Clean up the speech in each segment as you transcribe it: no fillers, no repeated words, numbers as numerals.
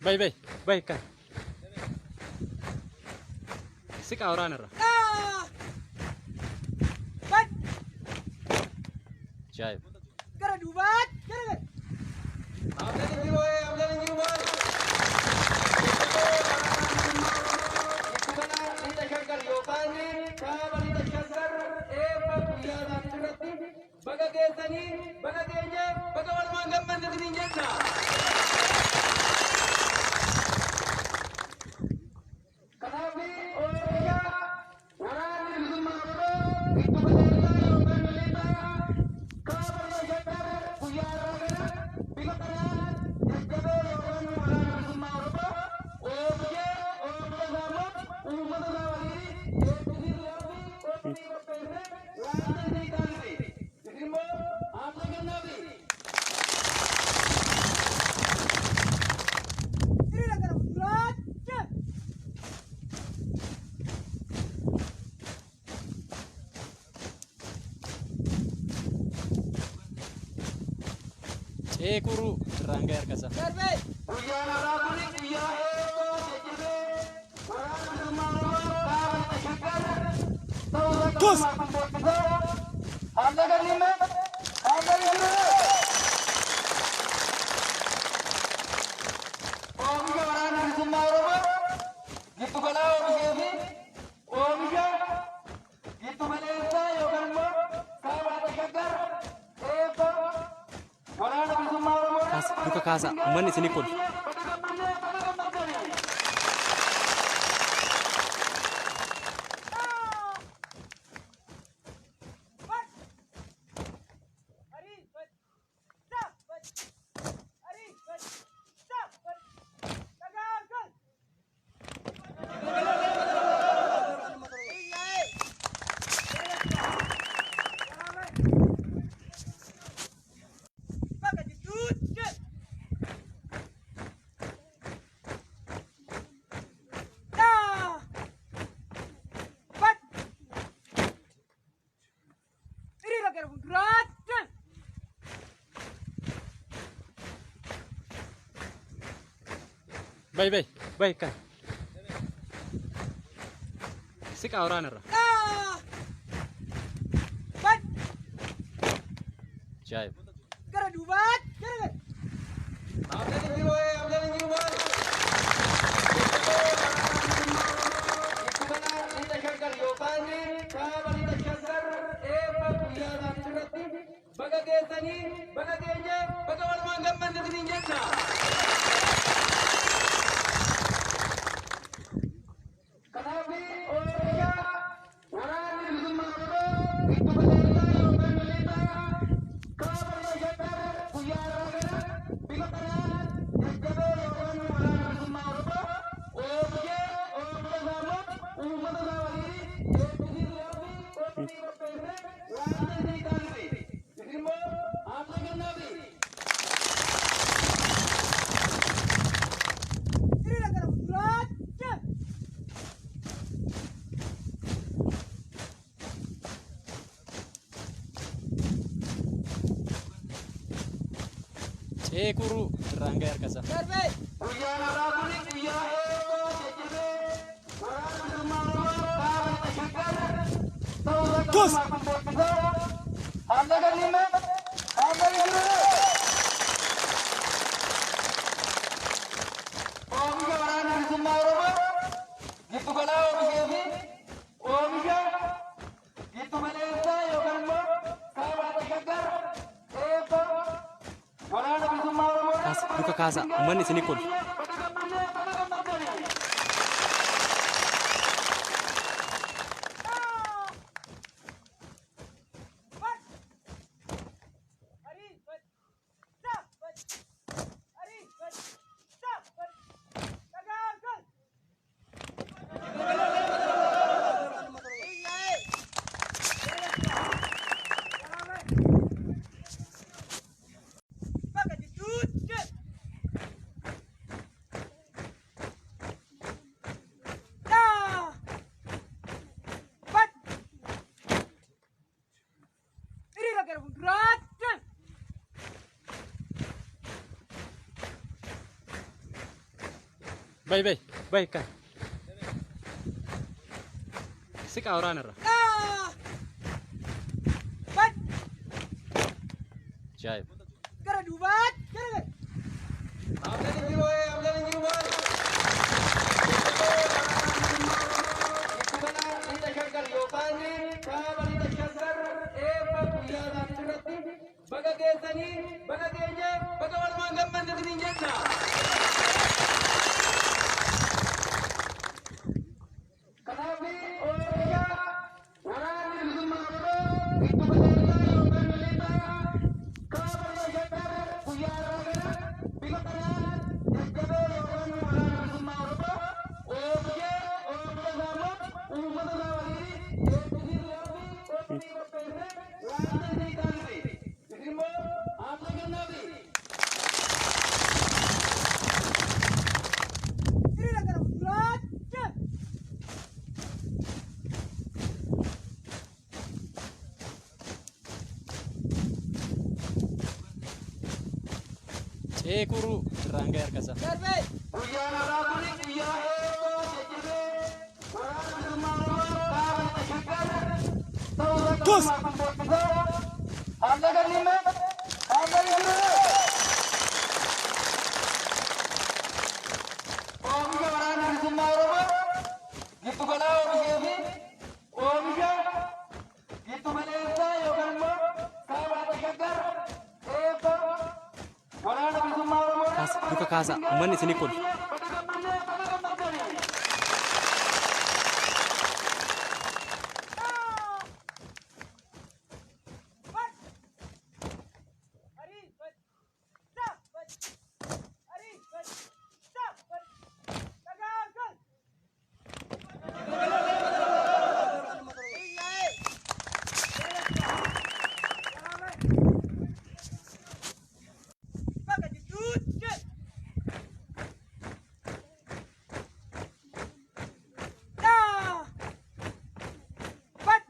Bay bay bay kan. Siqa waraanarra. Ajaa'iba. Gara duubaatti gara gara. Baga geessanii, baga geenye, baga walumaan gammanne isiniin jenna. Kanaaf oomisha waraanni bilisummaa Oromoo giddu galeessaa yookaan lixaa kaaba lixa Shaggar guyyaa har'aa kana bifa kanaan jajjabee yookaan waraana bilisummaa Oromoo oomishee oomisha isaa immoo uummata isaa waliin eebbisiisuudhaaf qophii qopheessee waan isinii taasise. Isin immoo haamsa kennaafi. Hiriira gara fuulduraatti. Ceekuruu irraan ga'e harkasaa. Darbee. Guyyaan har'aa kun guyyaa eebbaa jajjabee waraana bilisummaa Oromoo kaaba lixa Shaggar ta'uu isaa qabatamaa kun beeksisaa. Haamsa kennimme, haamsa kennimme. Oomisha waraana bilisummaa Oromoo giddu galaa oomishee fi oomisha giddu galeessaa yookaan immoo kaaba lixa Shaggar eebba waraana bilisummaa Oromoo. Kaasa luka kaasa uummanni isinii kolfa. Baga gammannee, baga gammaddanii. Bakka jidduutti. Bat. Hiriira gara fuulduraatti. Bay bay bay kan. Siqa waraanarra. Bat. Ajaa'iba. Gara duubaatti gara gara. Baga geessanii, baga geenye, baga walumaan gammanne isiniin jenna. Kanaaf oomisha waraanni bilisummaa Oromoo giddu galeessaa yookaan lixaa kaaba lixa Shaggar guyyaa har'aa kana bifa kanaan jajjabee yookaan waraana bilisummaa Oromoo oomishee oomisha isaa immoo uummata isaa waliin eebbisiisuudhaaf qophii qopheessee waan isinii taasise. Isin immoo haamsa kennaafi. Hiriira gara fuulduraatti. Ceekuruu irraan ga'e harkasaa. Darbee. Guyyaan har'aa kun guyyaa eebbaa jajjabee waraana bilisummaa Oromoo kaaba lixa Shaggar ta'uu isaa qabatamaa kun beeksisaa. Haamsa kennimme, haamsa kennimme. Oomisha waraana bilisummaa Oromoo giddu galaa oomishee fi oomisha giddu galeessaa yookaan immoo kaaba lixa Shaggar eebba waraana bilisummaa Oromoo. Kaasa luka kaasa uummanni isinii kolfa. Baga gammannee, baga gammaddanii. Bat. Ariifadha. Ariifadha. Dhagaa gal. Bakka jidduutti. Bayi bayi bayi kan. Siqaa waraanarra. Bad. Ajaa'iba. Gara duubaatti gara gadi. Baga geessanii, baga geenye, baga walumaan gammanne isiniin jenna. Kanaaf oomisha waraanni bilisummaa Oromoo giddu galeessaa yookaan lixaa kaaba shaggar guyyaa har'aa kana bifa kanaan jajjabee yookaan waraana bilisummaa Oromoo oomishee oomisha isaa immoo uummata isaa waliin eebbisiisuudhaaf qophii qopheessee waan isinii taasise. Isin immoo haamsa kennaafi. Hiriira gara fuulduraatti deem. Ceekuruu irraan ga'e harkasaa. Darbee. Guyyaan har'aa kun guyyaa eebboo jajjabee waraana bilisummaa Oromoo kaaba lixa shaggar ta'uu irratti kun beeksisaa. Haala ganime, haala ganime. Oomisha waraana bilisummaa Oromoo giddu galaa oomishee fi oomisha giddu galeessaa yookaan immoo kaaba lixa shaggar eebba waraana bilisummaa Oromoo. Kaasa luka kaasa uummanni isinii kolfa. Baga gammannee, baga gammaddanii. Bad. Arii bad. Sa bad. Arii bad. Sa bad. Dhagaa gal. Bakka jidduutti deem. Daa. Bad.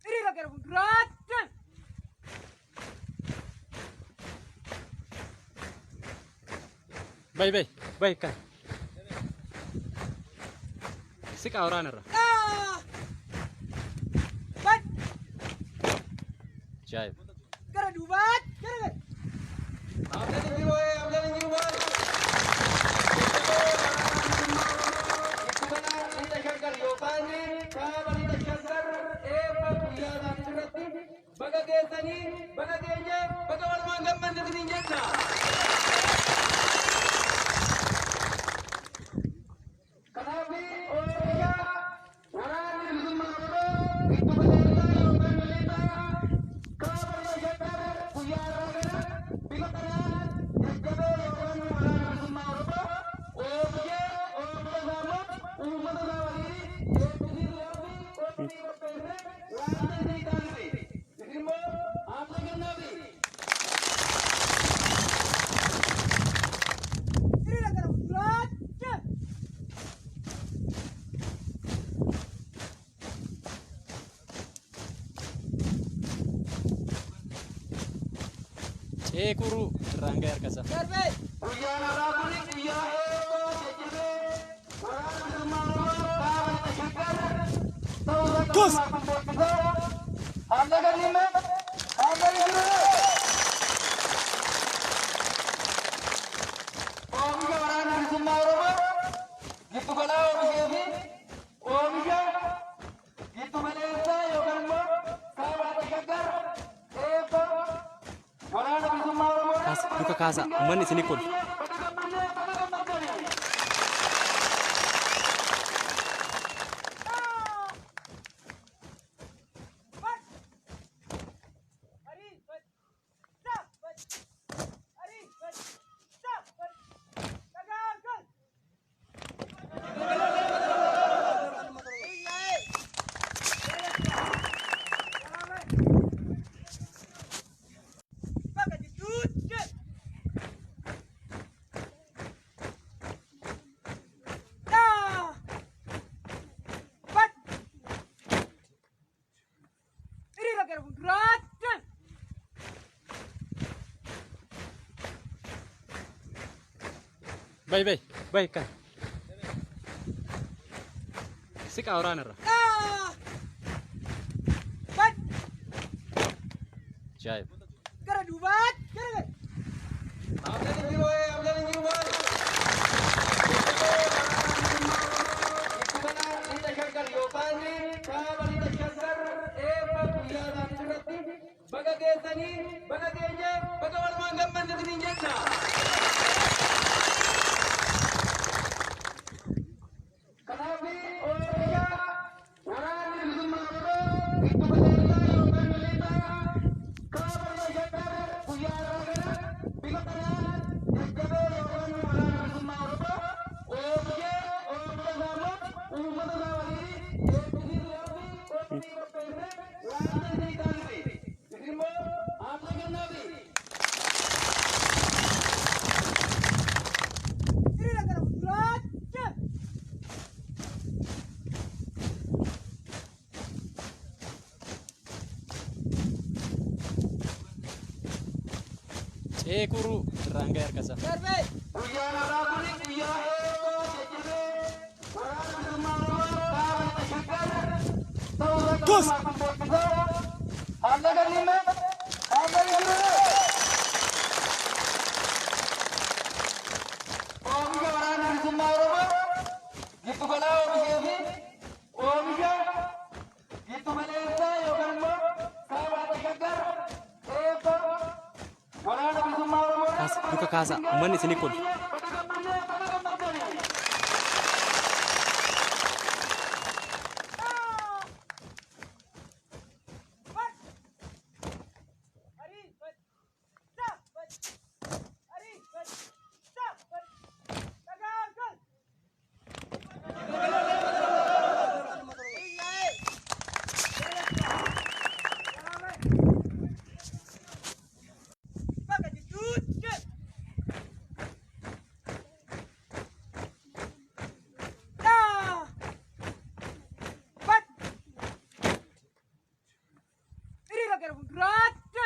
Hiriira gara fuulduraatti deem. Bayi bayi bayi kan. Siqaa waraanarra. Daa. Bad. Ajaa'iba. Gara duubaatti gara gadi. Baga geessanii, baga geenye, baga walumaan gammanne isiniin jenna. Kanaaf oomisha waraanni bilisummaa Oromoo giddu galeessaa yookaan lixaa kaaba lixa shaggar guyyaa har'aa kana bifa kanaan jajjabee yookaan waraana bilisummaa Oromoo oomishee oomisha isaa immoo uummata isaa waliin eebbisiisuudhaaf qophii qopheessee waan isinii taasise. Isin immoo haamsa kennaafi. Hiriira gara fuulduraatti deem. Ceekuruu irraan ga'e harkasaa. Darbee. Guyyaan har'aa kun guyyaa eebboo jajjabee waraana bilisummaa Oromoo kaaba lixa shaggar ta'uu irratti kun beeksisaa. Haala ganime, haala ganime. Oomisha waraana bilisummaa Oromoo giddu galaa oomishee fi oomisha giddu galeessaa yookaan immoo kaaba lixa shaggar eebba waraana bilisummaa Oromoo. Kaasa luka kaasa uummanni isinii kolfa. Baga gammannee, baga gammaddanii. Bad. Arii bad. Sa bad. Arii bad. Sa bad. Dhagaa gal. Bakka jidduutti deem. Daa. Bad. Hiriira gara fuulduraatti deem. Bayi bayi bayi kan. Siqa waraanarra. Bad. Ajaa'iba. Gara duubaatti gara Baga geessanii, baga geenye, baga walumaan gammanne isiniin jenna. Kanaaf oomisha waraanni bilisummaa Oromoo giddu galeessaa yookaan lixaa kaaba shaggar guyyaa har'aa kana bifa kanaan jajjabee yookaan waraana bilisummaa Oromoo oomishee oomisha isaa immoo uummata isaa waliin eebbisiisuudhaaf qophii qopheessee waan isinii taasise. Isin immoo haamsa kennaafi. Hiriira gara fuulduraatti. Ceekuruu irraan ga'e harkasaa. Darbee. Guyyaan har'aa kun guyyaa eeboo jajjabee waraana bilisummaa Oromoo kaaba lixa shaggar ta'uu isaa kun beeksisaa. Haamsa kennimme, haamsa kennimme. Oomisha waraana bilisummaa Oromoo giddu galaa oomishee fi oomisha giddu galeessaa yookaan immoo kaaba lixa shaggar eebba waraana bilisummaa Oromoo. Kaasa duka kaasa uummanni isinii kolfa. Baga gammannee, baga gammaddanii. Bad. Ari. Bad. Sa. Bad. Ari. Bad. Sa. Bad. Dhagaa gal. Bakka jidduutti. Daa. Bad. Hiriira gara fuulduraatti.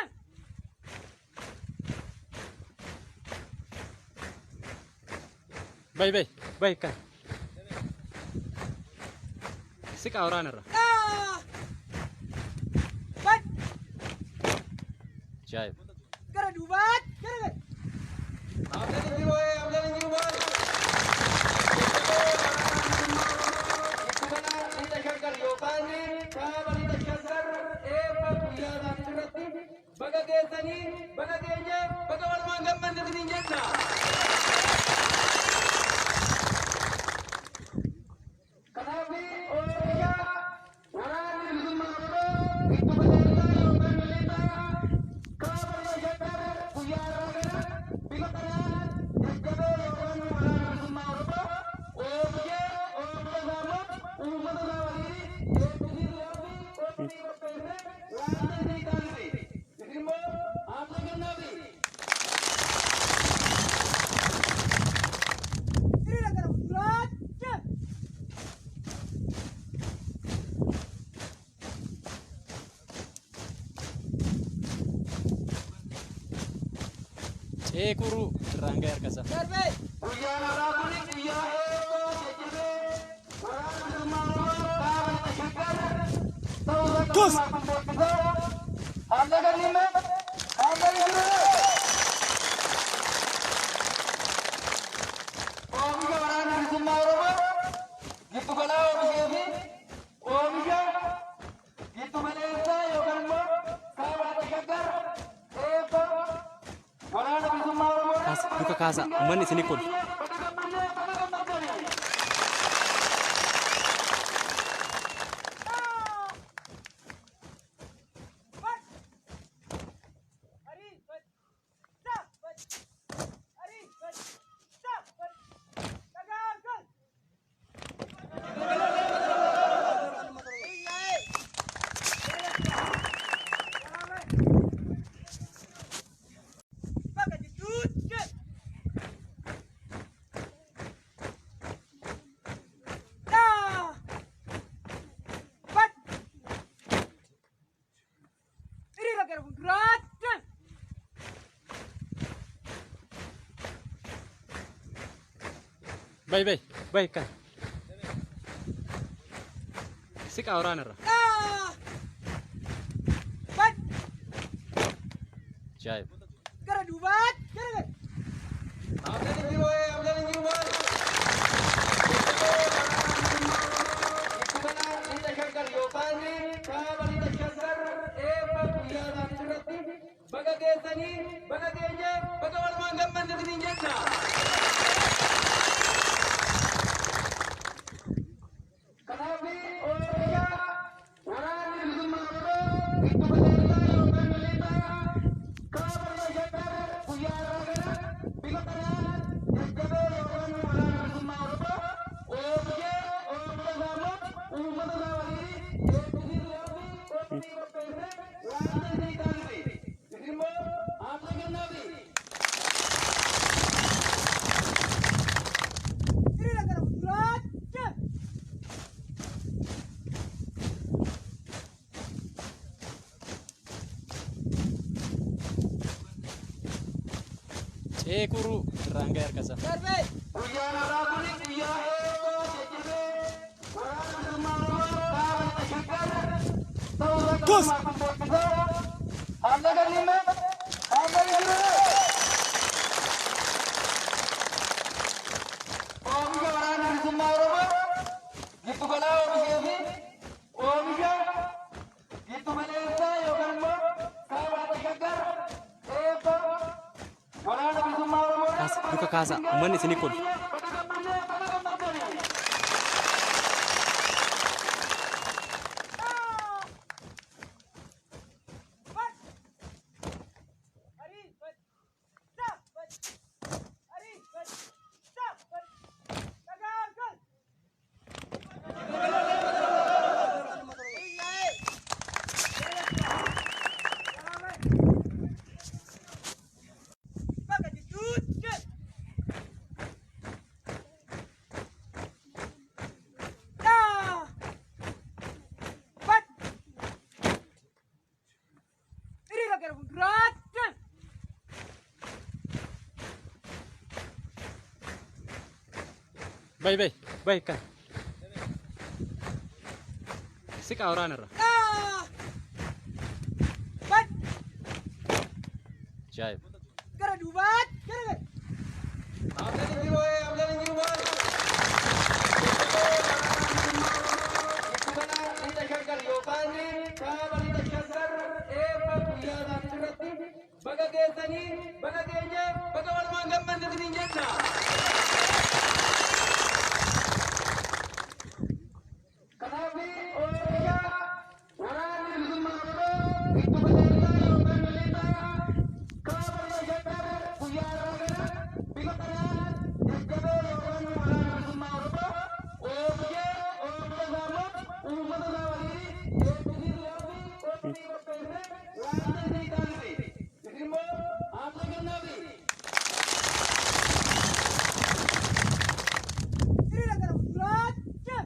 Bayi bayi bayi kan. Siqa waraanarra. Daa. Bad. Ajaa'iba. Gara duubaatti gara. Baga geessanii, baga geenye, baga walumaan gammanne isiniin jenna. Kanaaf oomisha waraanni bilisummaa Oromoo giddu galeessaa yookaan lixaa kaaba lixa shaggar guyyaa har'aa kana bifa kanaan jajjabee yookaan waraana bilisummaa Oromoo oomishee oomisha isaa immoo uummata isaa waliin eebbisiisuudhaaf qophii qopheessee waan isinii taasise. Isin immoo haamsa kennaafi. Hiriira gara fuulduraatti. Ceekuruu irraan ga'e harkasaa. Darbee. Guyyaan har'aa kun guyyaa eeboo jajjabee waraana bilisummaa Oromoo kaaba lixa shaggar ta'uu isaa kun beeksisaa. Haamsa kennimme, haamsa kennimme. Oomisha waraana bilisummaa Oromoo giddu galaa oomishee fi oomisha giddu galeessaa yookaan immoo kaaba lixa shaggar eebba waraana bilisummaa Oromoo. Kaasa duka kaasa uummanni isinii kolfa. Baga gammannee, baga gammaddanii. Bad. Ari. Bad. Sa. Bad. Ari. Bad. Sa. Bad. Dhagaa gal. Bakka jidduutti. Daa. Bad. Hiriira gara fuulduraatti. Bayi bayi bayi kan. Siqaa waraanarra. Bad. Ajaa'iba. Gara duubaatti gara gadi. Baga geessanii, baga geenye, baga walumaan gammanne isiniin jenna. Kanaaf oomisha waraanni bilisummaa Oromoo giddu galeessaa yookaan lixaa kaaba shaggar guyyaa har'aa kana bifa kanaan jajjabee yookaan waraana bilisummaa Oromoo oomishee oomisha isaa immoo uummata isaa waliin eebbisiisuudhaaf qophii qopheessee waan isinii taasise. Isin immoo haamsa kennaafi. Hiriira gara fuulduraatti. Ceekuruu irraan ga'e harkasaa. Darbee. Guyyaan har'aa kun guyyaa eebboo jajjabee waraana bilisummaa Oromoo kaaba lixa shaggar ta'uu irratti kun beeksisee haala galime haala galime. Oomisha waraana bilisummaa Oromoo giddu galaa oomishee fi oomisha giddu galeessaa yookaan immoo kaaba lixa shaggar eebba waraana bilisummaa Oromoo. Kaasa luka kaasa uummanni isinii kolfa. Baga gammannee baga gammaddanii. Bad. Ari bad. Sa bad. Ari bad. Sa bad. Dhagaa gal. Bakka jidduutti. Daa. Bad. Hiriira gara fuulduraatti. Bayi bayi bayi kan. Siqaa waraanarra. Daa. Bad. Ajaa'iba. Gara duubaatti gara gadi. Baga geessanii, baga geenye, baga walumaan gammanne isiniin jenna. Kanaaf oomisha waraanni bilisummaa Oromoo giddu galeessaa yookaan lixaa kaaba lixa shaggar guyyaa har'aa kana bifa kanaan jajjabee yookaan waraana bilisummaa Oromoo oomishee oomisha isaa immoo uummata isaa waliin eebbisiisuudhaaf qophii qopheessee waan isinii taasise. Isin immoo haamsa kennaafi. Hiriira gara fuulduraatti.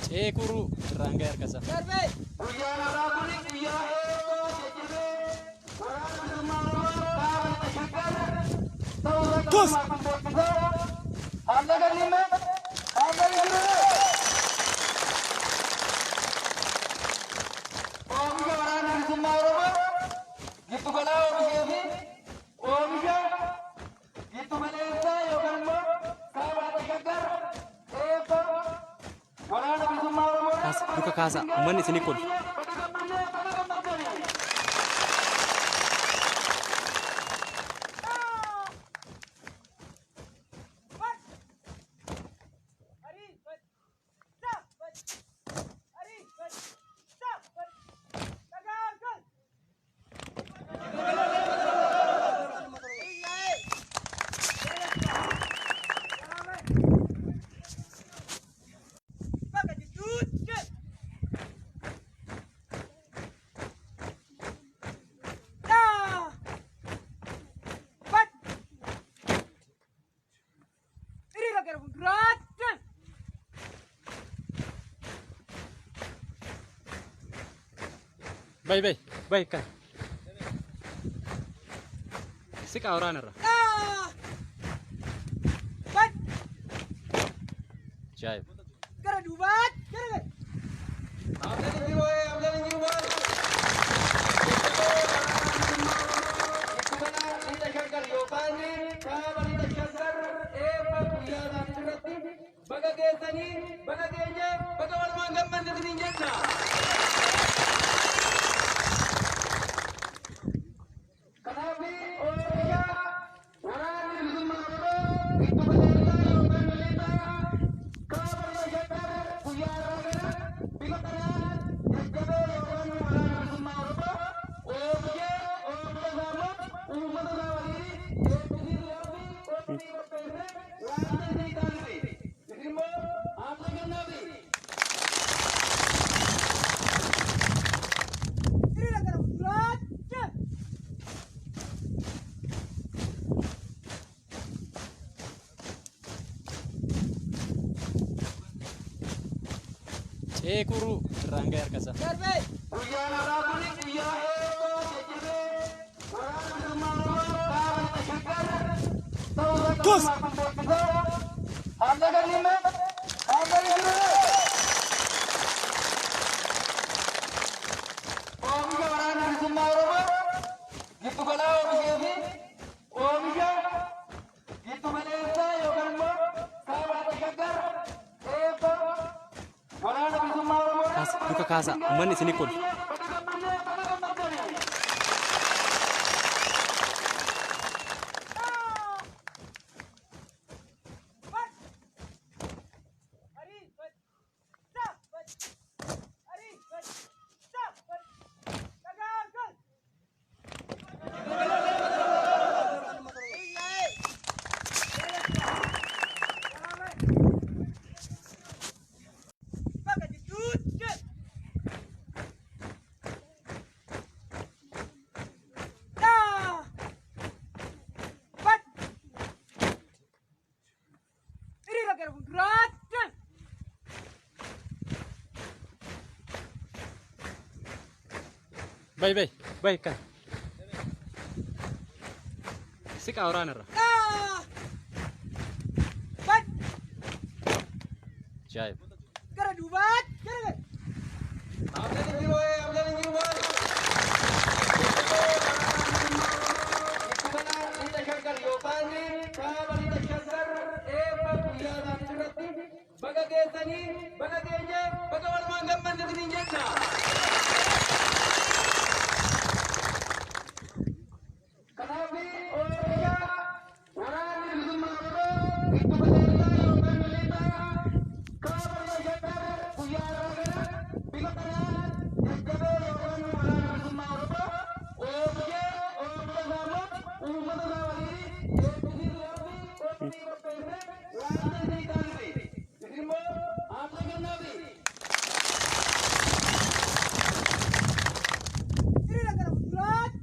Ceekuruu irraan ga'e harkasaa. Darbee. Guyyaan har'aa kun guyyaa eebboo jajjabee waraana bilisummaa Oromoo kaaba lixa shaggar ta'uu irratti kun beeksisee haala galime haala galime. Oomisha waraana bilisummaa Oromoo giddu galaa oomishee fi oomisha giddu galeessaa yookaan immoo kaaba lixa shaggar eebba waraana bilisummaa Oromoo. Kaasa luka kaasa uummanni isinii kolfa. Baga gammannee baga gammaddanii. Bad. Ari bad. Sa bad. Ari bad. Sa bad. Dhagaa gal. Bakka jidduutti. Daa. Bad. Hiriira gara fuulduraatti. Bayi bayi bayi kan. Siqa waraanarra. Bad. Ajaa'iba. Gara duubaatti gara gadi. Baga geessanii, baga geenye, baga walumaan gammanne isiniin jenna. Kanaaf oomisha waraanni bilisummaa Oromoo giddu galeessaa yookaan lixaa kaaba lixa Shaggar guyyaa har'aa kana bifa kanaan jajjabee yookaan waraana bilisummaa Oromoo oomishee oomisha isaa immoo uummata isaa waliin eebbisiisuudhaaf qophii qopheessee waan isinii taasise. Isin immoo haamsa kennaafi. Hiriira gara fuulduraatti. Ceekuruu irraan ga'e harkasaa. Darbee. Guyyaan har'aa kun guyyaa eeboo jajjabee waraana bilisummaa Oromoo kaaba lixa Shaggar ta'uu isaa qabatamaan kan beeksisee haamsa kennimme haamsa kennimme. Oomisha waraana bilisummaa Oromoo giddu galaa oomishee fi oomisha giddu galeessaa yookaan immoo kaaba lixa Shaggar eebba waraana bilisummaa Oromoo. Kaasa luka kaasa uummanni isinii kolfa. Baga gammannee, baga gammaddanii. Bad. Arii bad. Sa bad. Arii bad. Sa bad. Dhagaa gal. Bakka jidduutti. Daa. Bad. Hiriira gara fuulduraatti. Bayi bayi bayi kan. Siqa waraanarra. Daa. Bad. Ajaa'iba. Gara duubaatti gara gadi. Baga geessanii, baga geenye, baga walumaan gammanne isiniin jenna. Kanaaf oomisha waraanni bilisummaa Oromoo giddu galeessaa yookaan lixaa kaaba lixa Shaggar guyyaa har'aa kana bifa kanaan jajjabee yookaan waraana bilisummaa Oromoo oomishee oomisha isaa immoo uummata isaa waliin eebbisiisuudhaaf qophii qopheessee waan isinii taasise. Isin immoo haamsa kennaafi. Hiriira gara fuulduraatti.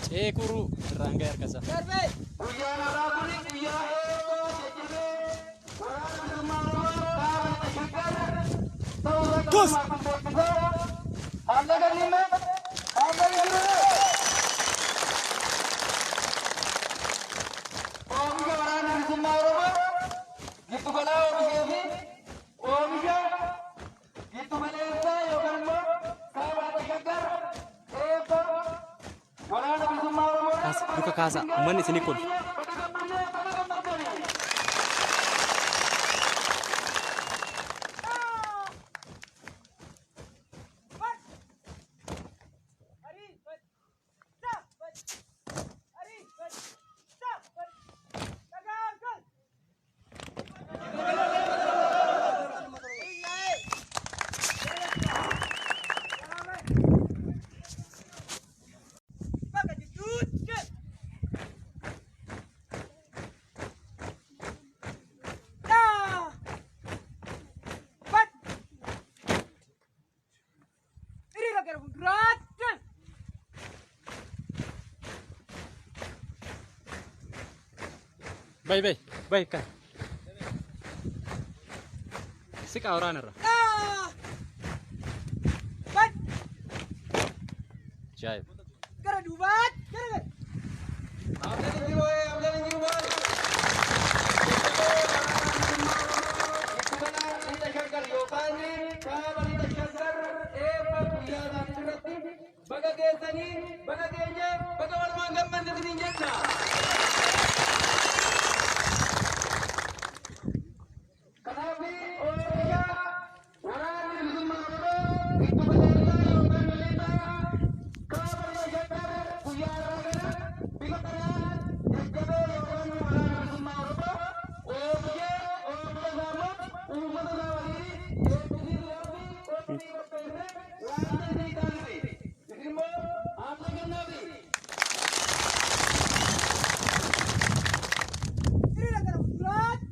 Ceekuruu irraan ga'e harkasaa. Darbee. Guyyaan har'aa kun guyyaa eeboo jajjabee waraana bilisummaa Oromoo kaaba lixa Shaggar ta'uu isaa qabatamaan kan beeksisee haamsa kennimme haamsa kennimme. Oomisha waraana bilisummaa Oromoo giddu galaa oomishee fi oomisha giddu galeessaa yookaan immoo kaaba lixa Shaggar eebba waraana bilisummaa Oromoo. Kaasa luka kaasa uummanni isinii kolfa. Baga gammannee, baga gammaddanii. Bad. Arii bad. Sa bad. Arii bad. Sa bad. Dhagaa gal. Bakka jidduutti. Daa. Bad. Hiriira gara fuulduraatti. Bayi bayi bayi kan. Siqaa waraanarra. Bad. Ajaa'iba. Gara duubaatti gara gara. Baga geessanii, baga geenye, baga walumaan gammanne isiniin jenna. Kanaaf oomisha waraanni bilisummaa Oromoo giddu galeessaa yookaan lixaa kaaba lixa Shaggar guyyaa har'aa kana bifa kanaan jajjabee yookaan waraana bilisummaa Oromoo oomishee oomisha isaa immoo uummata isaa waliin eebbisiisuudhaaf qophii qopheessee waan isinii taasise. Isin immoo haamsa kennaafi. Hiriira gara fuulduraatti.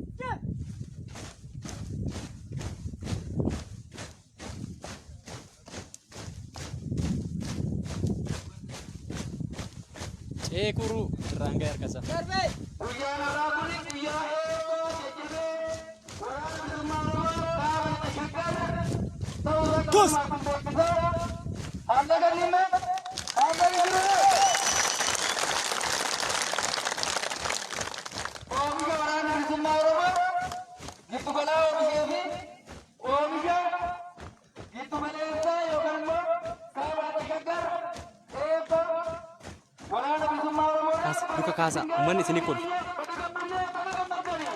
Ceekuruu irraan ga'e harkasaa. Darbee. Guyyaan har'aa kun guyyaa eebboo jajjabee waraana bilisummaa Oromoo kaaba lixa Shaggar ta'uu isaa qabatamaa kun beeksisaa. Haamsa kennimme, haamsa kennimme. Oomisha waraana bilisummaa Oromoo giddu galaa oomishee fi oomisha giddu galeessaa yookaan immoo kaaba lixa Shaggar eebba waraana bilisummaa Oromoo. Kaasa luka kaasa uummanni isinii kolfa. Baga gammannee, baga gammaddanii.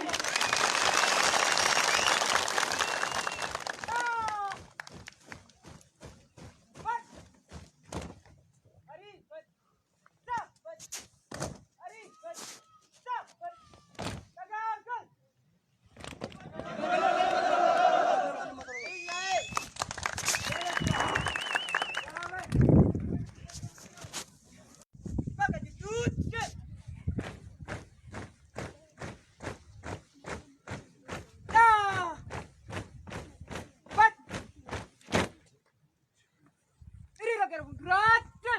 Bad. Ari bad. Sa bad. Ari bad. Sa bad. Dhagaa gal. Bakka jidduutti. Daa. Bad. Hiriira gara fuulduraatti.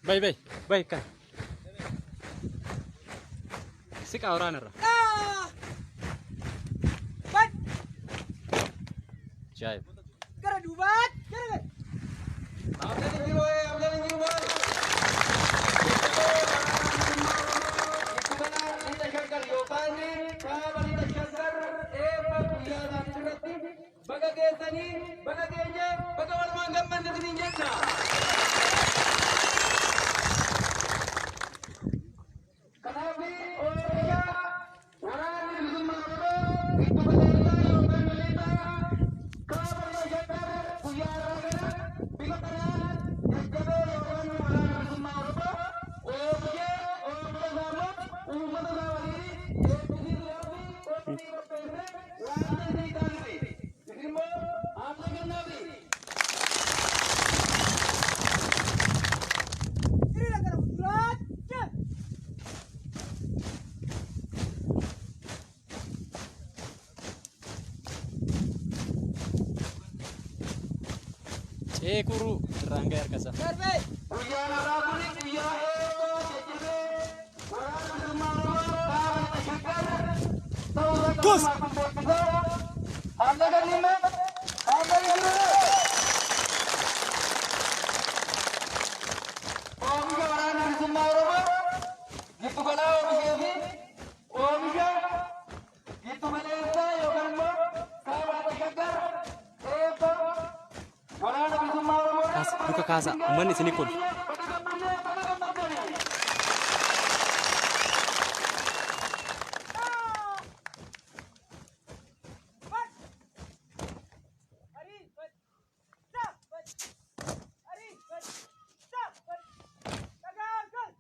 Bayi bayi bayi kan. Siqaa waraanarra. Daa. Bad. Ajaa'iba. Gara duubaatti gara gara. Baga geessanii, baga geenye, baga walumaan gammanne isiniin jenna. Kanaaf oomisha waraanni bilisummaa Oromoo giddu galeessaa yookaan lixaa kaaba lixa Shaggar guyyaa har'aa kana bifa kanaan jajjabee yookaan waraana bilisummaa Oromoo oomishee oomisha isaa immoo uummata isaa waliin eebbisiisuudhaaf qophii qopheessee waan isinii taasise. Isin immoo haamsa kennaafi. Hiriira gara fuulduraatti. Ceekuruu irraan ga'e harkasaa. Darbee. Guyyaan har'aa kun guyyaa eebboo jajjabee waraana bilisummaa Oromoo kaaba lixa Shaggar ta'uu isaa qabatamaa kun beeksisaa. Haamsa kennimme, haamsa kennimme. Oomisha waraana bilisummaa Oromoo giddu galaa oomishee fi oomisha giddu galeessaa yookaan immoo kaaba lixa Shaggar eebba waraana bilisummaa Oromoo. Kaasa luka kaasa uummanni isinii kolfa. Baga gammannee, baga gammaddanii. Bad. Ari bad. Sa bad. Ari bad. Sa bad. Dhagaa gal.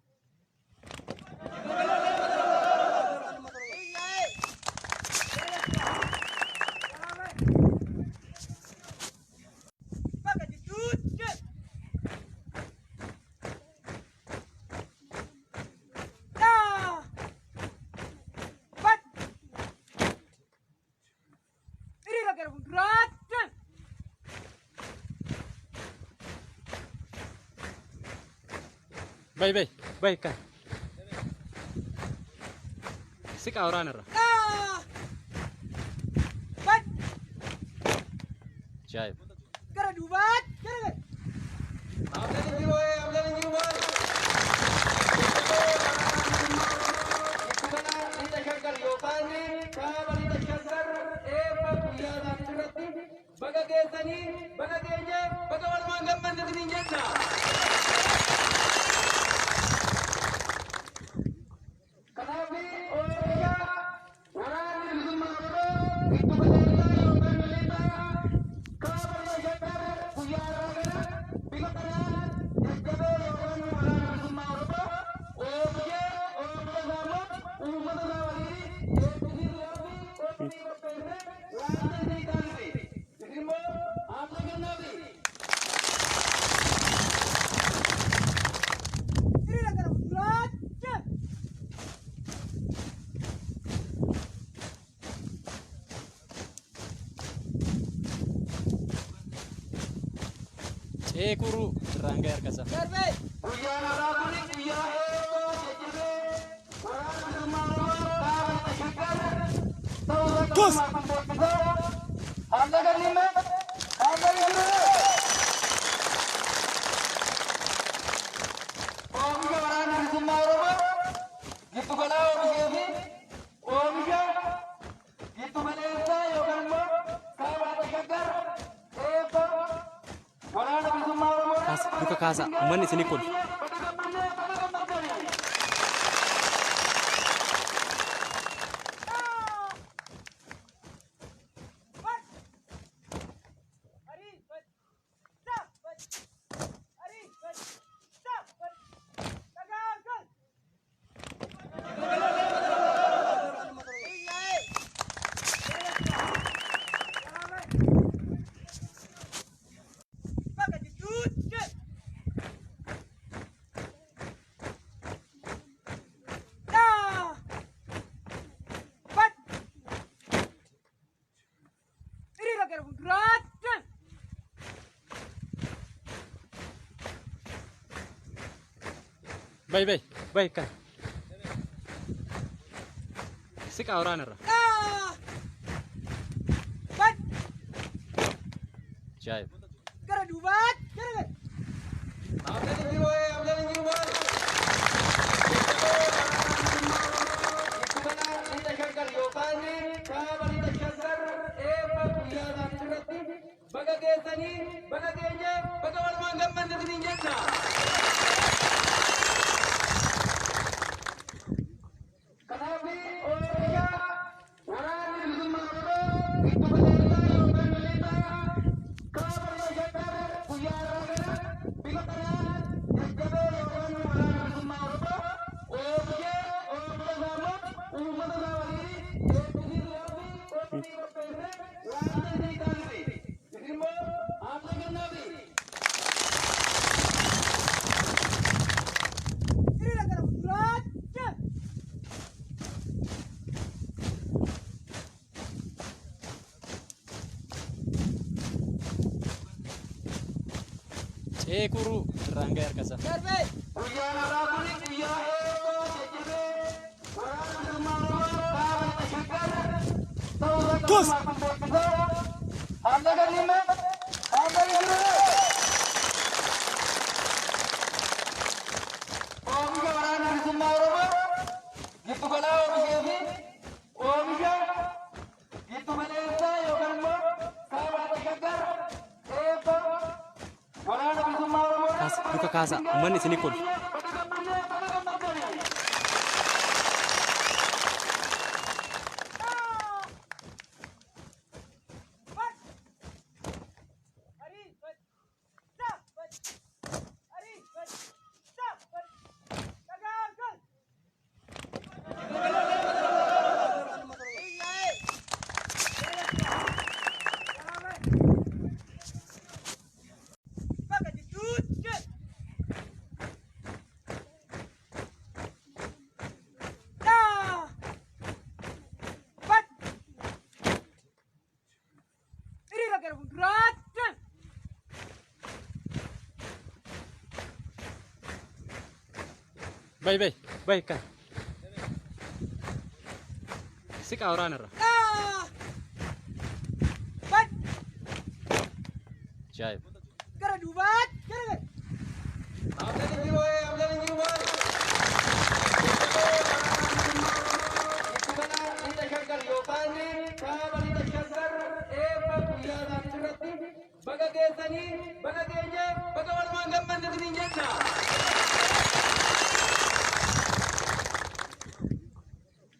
Bakka jidduutti. Bayi bayi bayi kan. Siqaa waraanarra. Bad. Ajaa'iba. Gara duubaatti gara. Baga geessanii, baga geenye, baga walumaan gammanne isiniin jenna. Kanaaf oomisha waraanni bilisummaa Oromoo giddu galeessaa yookaan lixaa kaaba lixa Shaggar guyyaa har'aa kana bifa kanaan jajjabee yookaan waraana bilisummaa Oromoo oomishee oomisha isaa immoo uummata isaa waliin eebbisiisuudhaaf qophii qopheessee waan isinii taasise. Isin immoo haamsa kennaafi. Hiriira gara fuulduraatti. Ceekuruu irraan ga'e harkasaa. Darbee. Guyyaan har'aa kun guyyaa eebbaa jajjabee waraana bilisummaa Oromoo kaaba lixa Shaggar ta'uu isaa qabatamaan kun beeksisaa. Haamsa kennimme, haamsa kennimme. Oomisha waraana bilisummaa Oromoo giddu galaa oomishee fi oomisha giddu galeessaa yookaan immoo kaaba lixa Shaggar eebba waraana bilisummaa Oromoo. Kaasa luka kaasa uummanni isinii kolfa. Baga gammannee, baga gammaddanii. Bad. Ari bad. Sa bad. Ari bad. Sa bad. Dhagaa gal. Bakka jidduutti. Daa. Bad. Hiriira gara fuulduraatti. Bayi bayi bayi kan. Siqaa waraanarra. Daa. Bad. Ajaa'iba. Gara duubaatti gara. Baga geessanii, baga geenye, baga walumaan gammanne isiniin jenna. Kanaaf oomisha waraanni bilisummaa Oromoo giddu galeessaa yookaan lixaa kaaba lixa Shaggar guyyaa har'aa kana bifa kanaan jajjabee yookaan waraana bilisummaa Oromoo oomishee oomisha isaa immoo uummata isaa waliin eebbisiisuudhaaf qophii qopheessee waan isinii taasise. Isin immoo haamsa kennaafi. Hiriira gara fuulduraatti. Ceekuruu irraan ga'e harkasaa. Darbee. Guyyaan har'aa kun guyyaa eebbaa jajjabee waraana bilisummaa Oromoo kaaba lixa Shaggar ta'uu isaa qabatamaan kun beeksisaa. Haamsa kennimme, haamsa kennimme. Oomisha waraana bilisummaa Oromoo giddu galaa oomishee fi oomisha giddu galeessaa yookaan immoo kaaba lixa Shaggar eebba waraana bilisummaa Oromoo. Kaasa luka kaasa uummanni isinii kolfa. Baga gammannee, baga gammaddanii. Bad. Ari bad. Sa bad. Ari bad. Sa bad. Dhagaa gal. Bakka jidduutti. Bayi bayi bayi kana. Siqaa waraanarra. Bad. Ajaa'iba. Gara duubaatti gara gara. Baga geessanii, baga geenye, baga walumaan gammanne isiniin jenna.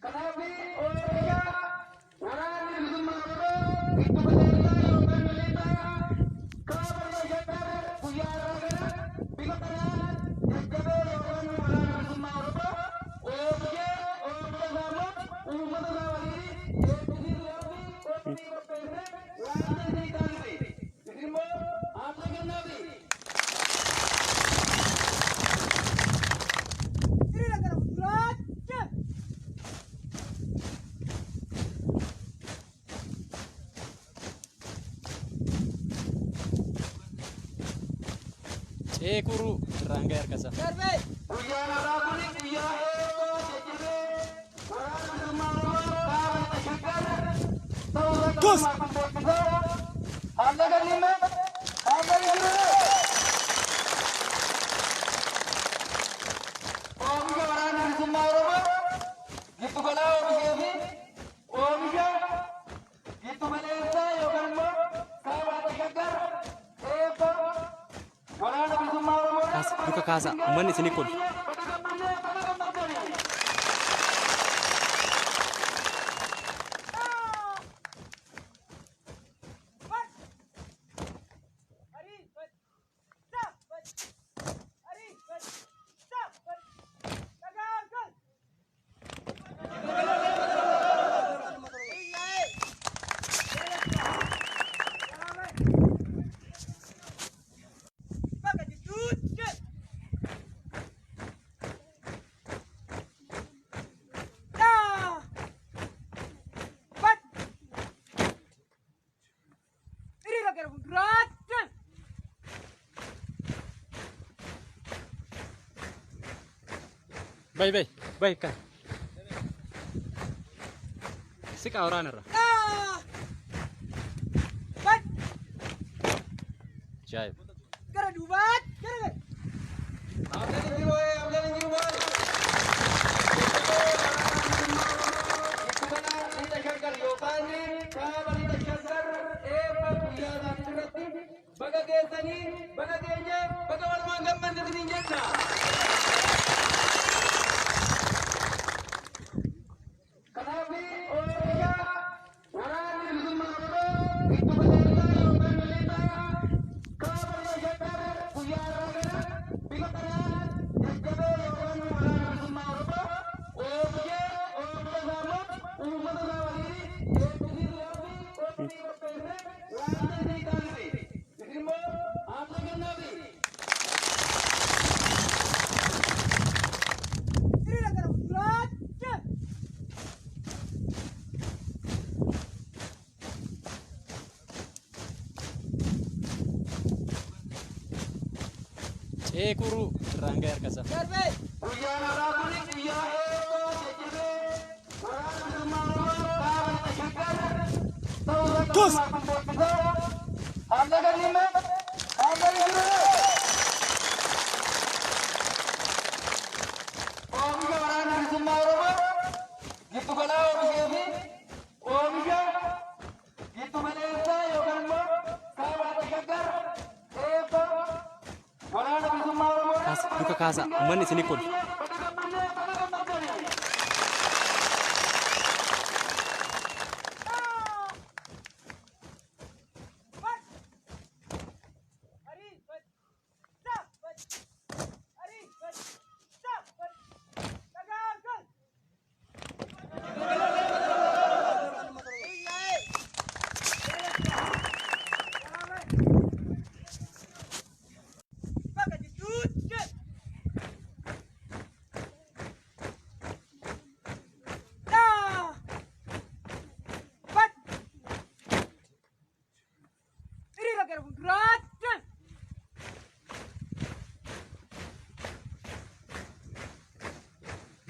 Kanaaf oomisha waraanni bilisummaa Oromoo giddu galeessaa yookaan lixaa kaaba lixa Shaggar guyyaa har'aa kana bifa kanaan jajjabee yookaan waraana bilisummaa Oromoo oomishee oomisha isaa immoo uummata isaa waliin eebbisiisuudhaaf qophii qopheessee waan isinii taasise. Isin immoo haamsa kennaafi. Hiriira gara fuulduraatti. Ceekuruu irraan ga'e harkasaa. Darbee. Guyyaan har'aa kun guyyaa eebboo jajjabee waraana bilisummaa Oromoo kaaba lixa Shaggar ta'uu Goos! kun beeksisaa. Haala ganime, haala ganime. Oomisha waraana bilisummaa Oromoo giddu galaa oomishee fi oomisha giddu galeessaa yookaan immoo kaaba lixa Shaggar eebba waraana bilisummaa Oromoo. Kaasa luka kaasa uummanni isinii kolfa. Baga gammannee, baga gammaddanii. Bad. Ari. Bad. Sa. Bad. Ari. Bad. Sa. Bad. Dhagaa gal. Bakka jirtuutti. Daa. Bad. Hiriira gara fuulduraatti. Bayi bayi bayi kana. Siqaa waraanarra. Daa. Bad. Ajaa'iba. Gara duubaatti gara gara. Baga geessanii, baga geenye, baga walumaan gammanne isiniin jenna. Kanaaf oomisha waraanni bilisummaa Oromoo giddu galeessaa yookaan lixaa kaaba lixa Shaggar guyyaa har'aa kana bifa kanaan jajjabee yookaan waraana bilisummaa Oromoo oomishee oomisha isaa immoo uummata isaa waliin eebbisiisuudhaaf qophii qopheessee waan isinii taasise. Isin immoo haamsa kennaafi. Hiriira gara fuulduraatti. Ceekuruu irraan ga'e harkasaa. Darbee. Guyyaan har'aa kun guyyaa eebboo jajjabee waraana bilisummaa Oromoo kaaba lixa Shaggar ta'uu Goos! kun beeksisaa. Haala ganime, haala ganime. Oomisha waraana bilisummaa Oromoo giddu galaa oomishee fi oomisha giddu galeessaa yookaan immoo kaaba lixa Shaggar eebba waraana bilisummaa Oromoo. Kaasa luka kaasa uummanni isinii kolfa. Baga gammannee, baga gammaddanii. Bad. Ari. Bad. Sa. Bad. Ari. Bad. Sa. Bad. Dhagaa gal. Bakka jirtuutti.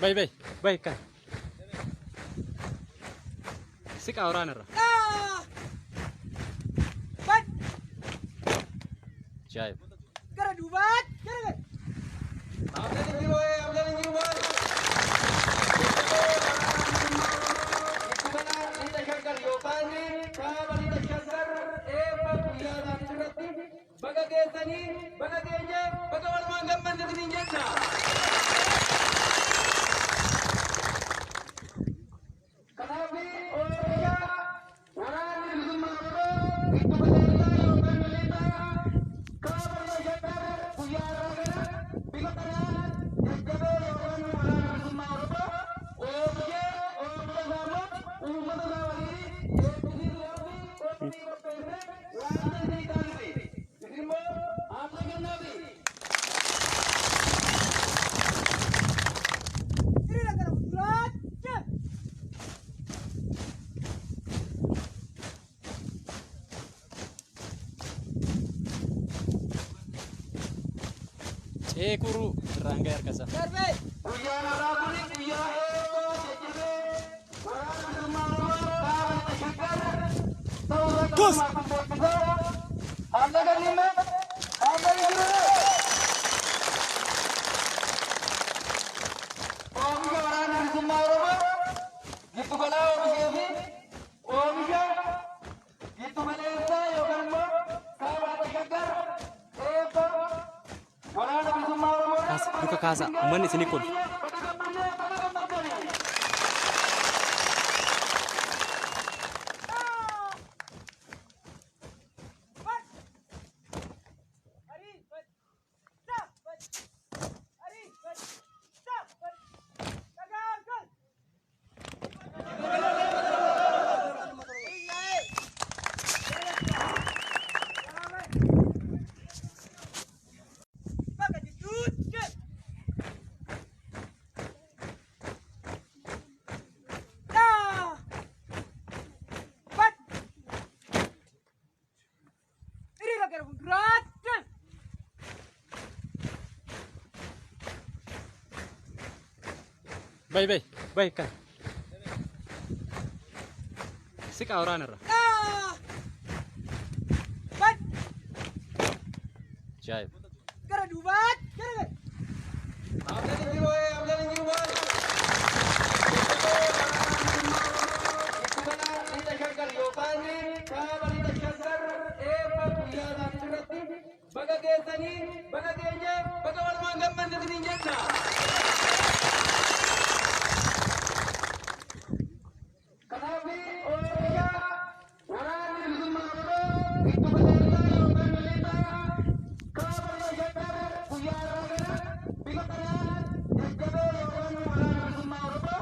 Bayi bayi bayi kan. Siqa waraanarra. Bad. Ajaa'iba. Gara duubaatti gara Baga geessanii, baga geenye, baga walumaan gammanne isiniin jenna. Kanaaf oomisha waraanni bilisummaa Oromoo giddu galeessaa yookaan lixaa kaaba lixa Shaggar guyyaa har'aa kana bifa kanaan jajjabee yookaan waraana bilisummaa Oromoo oomishee oomisha isaa immoo uummata isaa waliin eebbisiisuudhaaf qophii qopheessee waanta isinii taasise. Isin immoo haamsa kennaafi. Hiriira gara fuulduraatti. Ceekuruu irraan ga'e harkasaa. Darbee. Guyyaan har'aa kun guyyaa eebbaa jajjabee waraana bilisummaa Oromoo kaaba lixa Shaggar ta'uu isaa qabatamaan kun beeksisaa. Haamsa kennimme, haamsa kennimme. Oomisha waraana bilisummaa Oromoo giddu galaa oomishee fi oomisha giddu galeessaa yookaan immoo kaaba lixa Shaggar eebba waraana bilisummaa Oromoo. Kaasa luka kaasa uummanni isinii kolfa. Baga gammannee, baga gammaddanii. Bad. Ari. Bad. Sa. Bad. Ari. Bad. Sa. Bad. Dhagaa gal. Bakka jidduutti. Daa. Bad. Hiriira gara fuulduraatti. Bayi bayi bayi kan. Siqa waraanarra. Daa. Bad. Ajaa'iba. Gara duubaatti gara. Baga geessanii, baga geenye, baga walumaan gammanne isiniin jenna. Kanaaf oomisha waraanni bilisummaa Oromoo giddu galeessaa yookaan lixaa kaaba lixa Shaggar guyyaa har'aa kana bifa kanaan jajjabee yookaan waraana bilisummaa Oromoo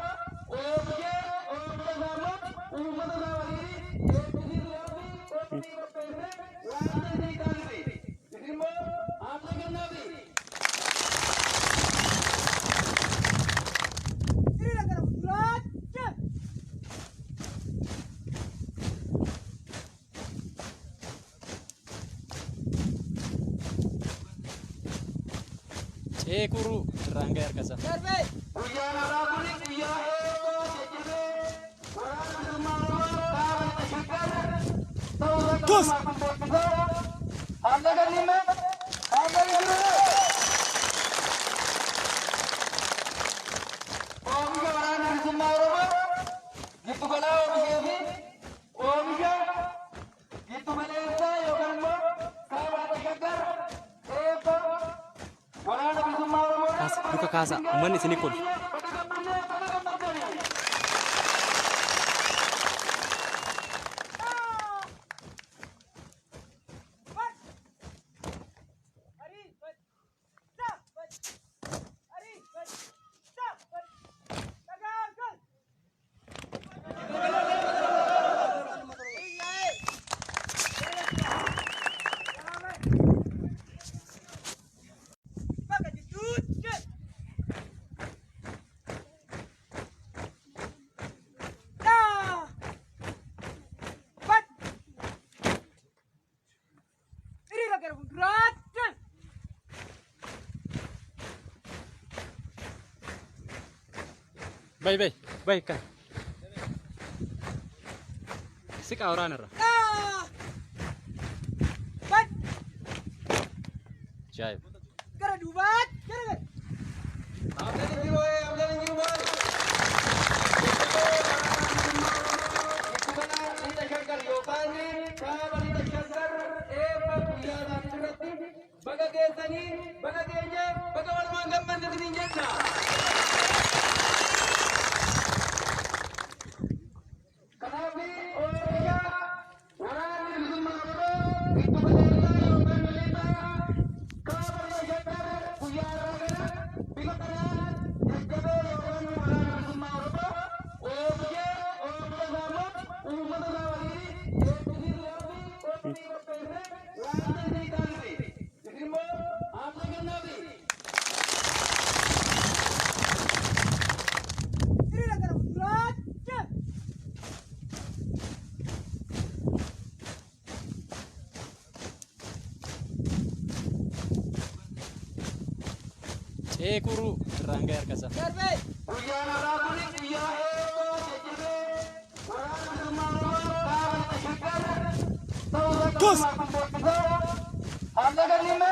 oomishee oomisha isaa immoo uummata isaa waliin eebbisiisuudhaaf qophii qopheessee waanta isinii taasise. Isin immoo haamsa kennaafi. Hiriira gara fuulduraatti. Ceekuruu irraan ga'e harkasaa. Darbee. Guyyaan har'aa kun guyyaa eebbaa jajjabee waraana bilisummaa Oromoo kaaba lixa Shaggar ta'uu isaa qabatamaan kun beeksisaa. Haamsa kennimme, haamsa kennimme. Oomisha waraana bilisummaa Oromoo giddu galaa oomishee fi oomisha giddu galeessaa yookaan immoo kaaba lixa Shaggar eebba waraana bilisummaa Oromoo. Kaasa luka kaasa uummanni isinii kolfa. Baga gammannee, baga gammaddanii. Bad. Ari. Bad. Sa. Bad. Ari. Bad. Sa. Bad. Dhagaa gal. Bakka jidduutti. Bayi bayi bayi kana. Siqaa waraanarra. Daa. Bad. Ajaa'iba. Gara duubaatti gara gadi. Baga geessanii, baga geenye, baga walumaan gammanne isiniin jenna. Kanaaf Oromiyaa waraanni bilisummaa Oromoo giddu galeessaa yookaan lixaa kaaba lixa Shaggar guyyaa har'aa kana bifa kanaan jajjabee yookaan waraana bilisummaa Oromoo oomishee oomisha isaa immoo uummata isaa waliin eebbisiisuudhaaf qophii qopheessee waanta isinii taasise. Isin immoo haamsa kennaafi. Hiriira gara fuulduraatti. Deem. Ceekuruu irraan ga'e harka isaa. Darbee. Guyyaan har'aa kun guyyaa eebboo jajjabee waraana bilisummaa Oromoo kaaba lixa Shaggar ta'uu isaa qabatamaan kun beeksisaa. Haamsa kennimme.